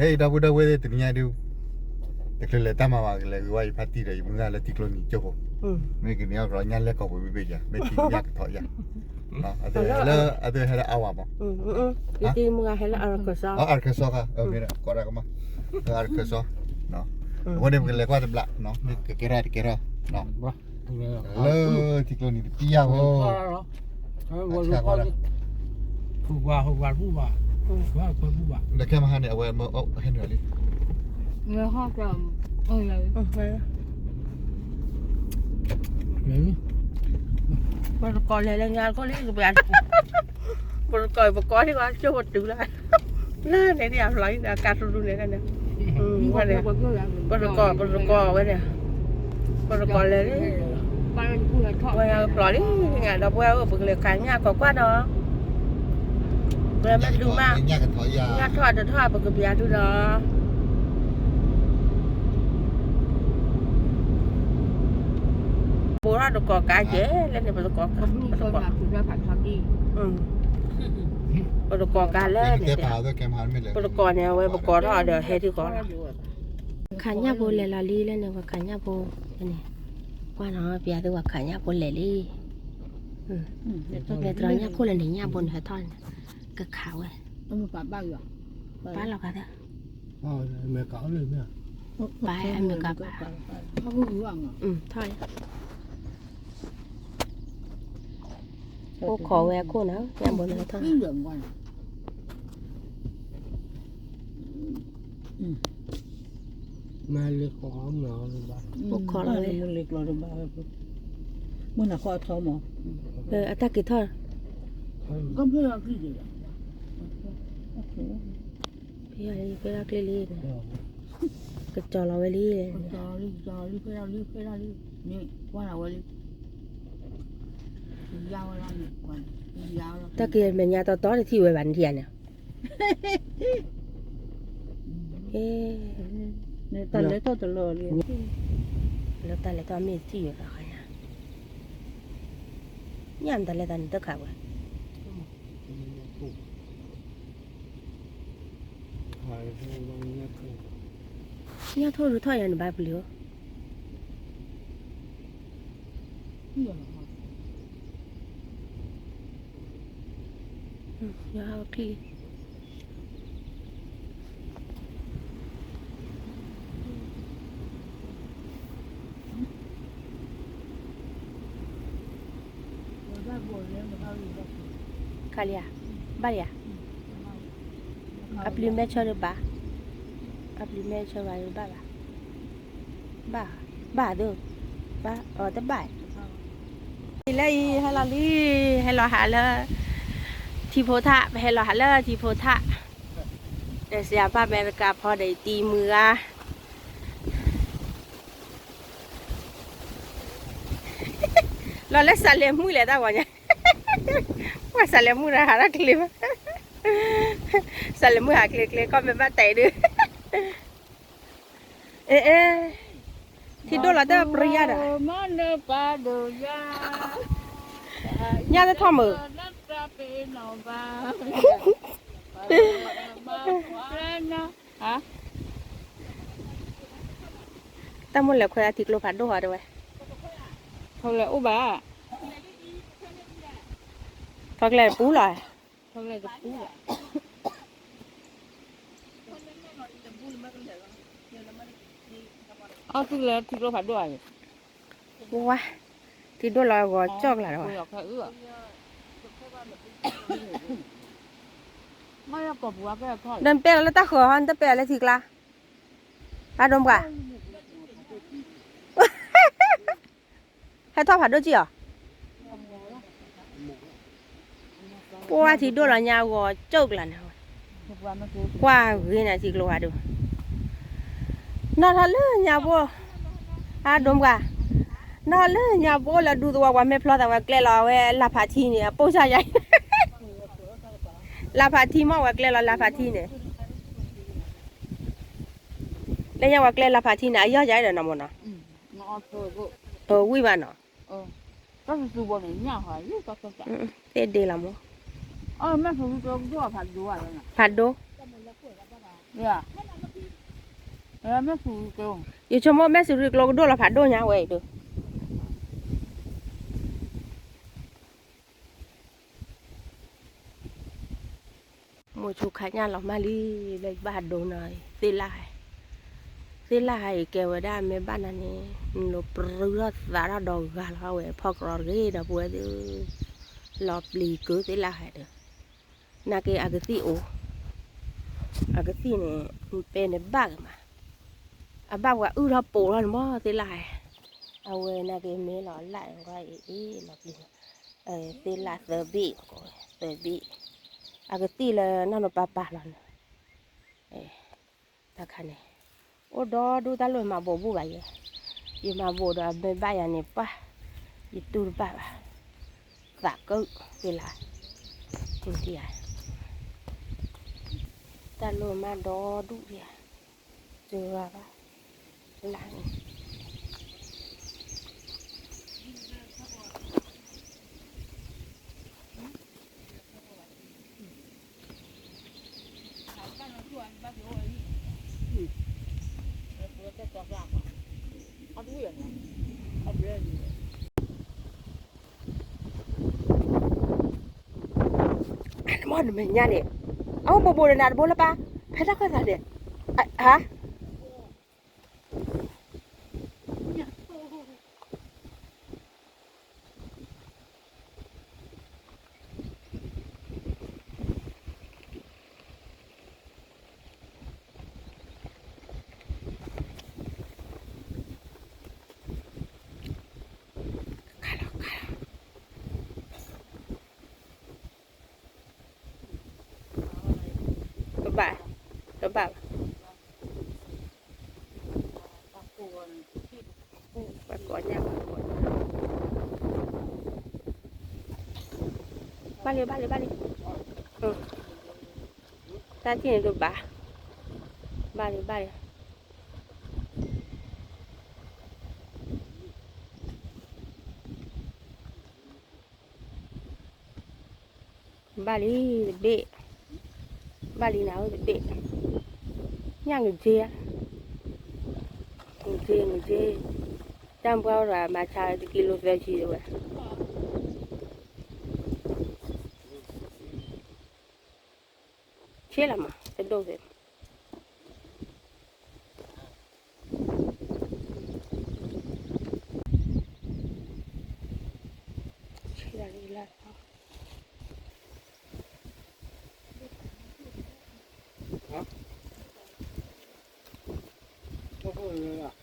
ဟဲအံၤ ဒီပုၢ်ဒီဝဲၢ်သ့ၣ် တနံၤညါဒုး တချုးလဲၤတၢ်မၤဘၣ် ကလဲၤဂ့ၤဝါယဖါတံၢ်ဒီး ယမုၢ်ဂၢ်လၢထံကျိနံၤကၠိဖိ, မ့ၢ်ကန့ၢ်အီၣ်ကရီညၣ်လဲၢ်ကီၢ်ပူၤဘ့ၣ်ဘ့ၣ်ယၤ မ့ၢ်ထံညၣ်ကထီယၤ, လၢအသုဟဲလၢအါဝၤမး, ယမုၢ်ဂၢ်ဟဲလၢ Arkansas, Arkansas ခါ, မ့ၢ်ကိးဒၣ်ကမၣ်, Arkansas, အဃိန့ၣ် ပကလဲၤကွၢ်တဘျီ, မ့ၢ်ကကဲထီၣ်တကဲထီၣ် လၢထံကျိနံၤတပံယၤဖိ, လၢခဲမဟါန့ၣ် အဝဲမၢဟဲနုာ်လံ, ပတကိးလဲၤလၢညါခိၣ်လံ ကပျး, ပတကိးပကိးန့ၣ် ကၠိဖိတုၤလီၤ, လၢန့ၣ်ဒ်အဖျိးအံၤ အကါထူထူန့ၣ်န့ၣ်, ပတကိး ပတကိးဝဲန့ၣ်, ပတကိးလဲၤလံ, ဝဲဖျိးလံ, ဒီပုၢ်ဝဲၢ် ပကလဲၤခးညၣ်ကီးကွၢ်နီၤ, ပမ့ၢ်ဒုးမး, ညၣ်ထီၣ်တထီၣ် ပကပျးဒုဒီး ပိာ်ထီၣ်တကိးကါကဲလဲၣ်န့ၣ် ပတကိး, ပတကိးကါလဲၣ်န့ၣ်, ပတကိးန့ၣ် အဝဲပကိးထီၣ်ဒီးဟဲထံကီးလီၤ, ခးညၣ်ဖိလဲၤလီၤလံလဲၣ်န့ၣ် ပှၤခးညၣ်ဖိလဲၤလံန့ၣ်, ကွၢ်နီၤ ပျးသုပှၤခးညၣ်ဖိလဲၤလံ, လဲၤတြီညၣ်ခိၣ်လၢန့ၣ် ညၣ်ဖိန့ၣ်ဟဲထီၣ်န့ၣ်, ကခးဝဲ, ပာ်လီၤကါသၢ, ပာ်အမဲရကၤပာ်, ထီၣ်, အိၣ်ခိးဝဲအခိၣ်နီၤ ညၣ်ဖိန့ၣ်ထီၣ်, အိၣ်ခိးလီၤဝဲ, မုၢ်နၤဃီအထီမး, အတၢ်က့ၤထီၣ်, ဖဲအံၤ ဖဲလီၤကျ့လံ, ကကၠီၤလီၤဝဲလံ, တၢ်က့ၤမဲာ်ညါတီတီတထံၣ်ဝဲဘၣ်နထံၣ်ဧါန့ၣ်, တၢ်လဲၤထီၣ်တလီၤလံ, လၢတၢ်လဲၤထီၣ်မ့ၢ်တထံၣ်ဝဲဘၣ်, ညၣ်မတၤလဲၣ်တၢ်န့ၣ်တခါဝဲ, ညၣ်ထိၣ်ဒုးထီၣ်ယၤန့ၣ်ဘၣ်ပလံၤဧၢ, ယဟးချံ ခါလံဧါ, ဘၣ်လံဧါ, အပျံၤမဲာ်ဆၢဒုးဘၣ်, အပျံၤမဲာ်ဆၢဘၣ်ဒုးဘၣ်ဘၣ်, ဘၣ်, ဘၣ်ဒုး, ဘၣ်, အတဘၣ်, လၢအံၤ ဟဲလီၤလံ, ဟဲလီၤဟးလၢ ထံဖိထၣ်, ပဟဲလီၤဟးလၢထံဖိထၣ်, ဒီးစံးအပၢ်အမဲရကၤဖီဒီးယတံၤမုၢ်ဂၤ လီၤလၢစးလဲၤမုၢ်လဲၤတၢ်ဂီၤညါ, ပှၤစးလဲၤမုၢ်တဟးတၢ်ချ့ဘၣ်, စးလဲၤမုၢ်ဟးချ့ချ့ ခီၣ်မဲာ်ဘၣ်တဲဒုး, အဲ အဲ ထံဒိၣ်လီၤတၢ်ပြံယါဒီး, ညၣ်တထီၣ်မုာ်, တၢ်မိၣ်လဲၤခွဲးအထံကျိဖးဒိၣ်ဟီ တဲဝဲ, ထီၣ်ကလဲၤအိၣ်ဘၣ်, ထီၣ်ကလဲၤပူၤလီၤ, ထီၣ်ကလဲၤတပူၤလီၤ, အီၣ်သုလဲၤထံကျိဖးဒိၣ်ဧါ, ဝါ, ထံဒိၣ်လီၤဂီၤကၠီၣ်ကလာ်လီၤဝဲ, ဒီးနပဲလီၤလၢတၢ်ဃၢၤဟီ နတပဲလီၤလၢထံကျါ, အဒိပှၤ ဟဲထီၣ်ဖးဒိၣ်ကံၢ်အီၤ, ပှၤထံဒိၣ်လီၤညါဂီၤကၠီၣ်ကလာ်န့ၣ်, ကွၢ်ဂ့ၤန့ၣ်ထံကျိဖးဒိၣ်, နီၢ်ထီၣ်လၢညါဘိ, အဒိပှၤ, နီၢ်လၢညါဘိလၢဒူသဝီပှၤမ့ၢ်ဖျီသးဝဲကျဲလီၤဝဲလၢ်ဖးထံန့ၣ် အပိၢ်စၢ်ယါ, လၢ်ဖးထံမ့ၢ်ဝဲကျဲလီၤလၢ်ဖးထံန့ၣ်, လၢညါဝဲကျဲလၢ်ဖးထံန့ၣ် အယီၢ်ယါဒီးနီၢ်မ့ၢ်နီၢ်, ဝံၣ်ဘၣ်နီၢ်, သ့ၣ်ဒ့လီၤမ့ၢ်, ဖးဒိၣ်, ဖးဒိၣ်, ဖးဒိၣ်, ဖးဒိၣ်, ယဆိကမိၣ်မဲာ်စရံကျိကဒိၣ်လီၤဖးဒိၣ်ညါဝဲအံၤဒုး မိၢ်ဆိခါညၣ်လီၤမၢ်လံ လၢယဘၣ်ဒိနၤ သ့ၣ်လၣ်ဟဲ သ့ၣ်လၣ်ဟဲအံၤကဲဝဲဒၣ်မ့ၢ်ဘၣ်နၤန့ၣ် နလိၤပြူထီၣ်သးထီၣ်ဒီးဂၤလီၤဝဲဖီၣ်ကြီတဂ့ၤဒီပုၢ်ဝဲၢ်သ့ၣ်ဧၢ လီၤပျံၤကၢသ့ၣ်လၣ်ဟဲဒီး နာ်က့အကသံၣ်အိၣ် အကသံၣ်န့ၣ် ပဲန့ၣ်ဘၣ်က့ၤမး အဘၣ်ပှၤအုၣ်ထီၣ်ပိာ်ထီၣ်န့ၣ်မး သ့ၣ်လၣ်ဟဲ အဝဲနာ်က့မ့ၢ်လီၤလၣ်ဝဲအံၤလီၤပျံၤ သ့ၣ်လၣ်သၢဘ့ၣ် သၢဘ့ၣ် အကသံၣ်လၢနီၢ်နီၢ်ပၤပၤလီၤန့ၣ် တခါန့ၣ် အိၣ်ဒီဒူၣ်တၢ်လိၣ်မၤဘိးဘူၣ်ဘၣ်ယဲ ယမၤဘိးဒီးအမ့ၢ်ဘၣ်ယၤန့ၣ်ပှၢ် ယတူၢ်တဘၣ်ဘၣ် သးကၢၣ်သ့ၣ်လၣ် တံၤ တၢ်လိၣ်မၤဒီဒူၣ်ယဲ တဂၤဘၣ် လၢန့ၣ် နမ့ၢ်နမဲာ်ညါန့ၣ် အအိၣ်ဘိးဘိးဒီးနၤတဘိလၢပၢ် ဖဲတၢ်ခၢၣ်သးန့ၣ် ဟါ ကဘၣ် ကဘၣ်ဘၣ် ပှၤကိးညၣ် ပှၤကိးညၣ် ဘၣ်လံ ဘၣ်လံ ဘၣ်လံ တၢ်ထံၣ်န့ၣ်ဒိးဘၣ် ဘၣ်လံ ဘၣ်လံ ဘၣ်လံတဘ့ၣ် ဘၣ်လံနၤဧၢတဘ့ၣ် ညၣ်ငက့ ငက့ ငက့ တၢ်ပှၢ်အိၣ်ဒီးမၤဆါတကံလိသၢဆံတဝဲ ဆ့လီၤမး တဒိၣ်သ့ၣ် ဆ့လီၤလံလၢ ဟါ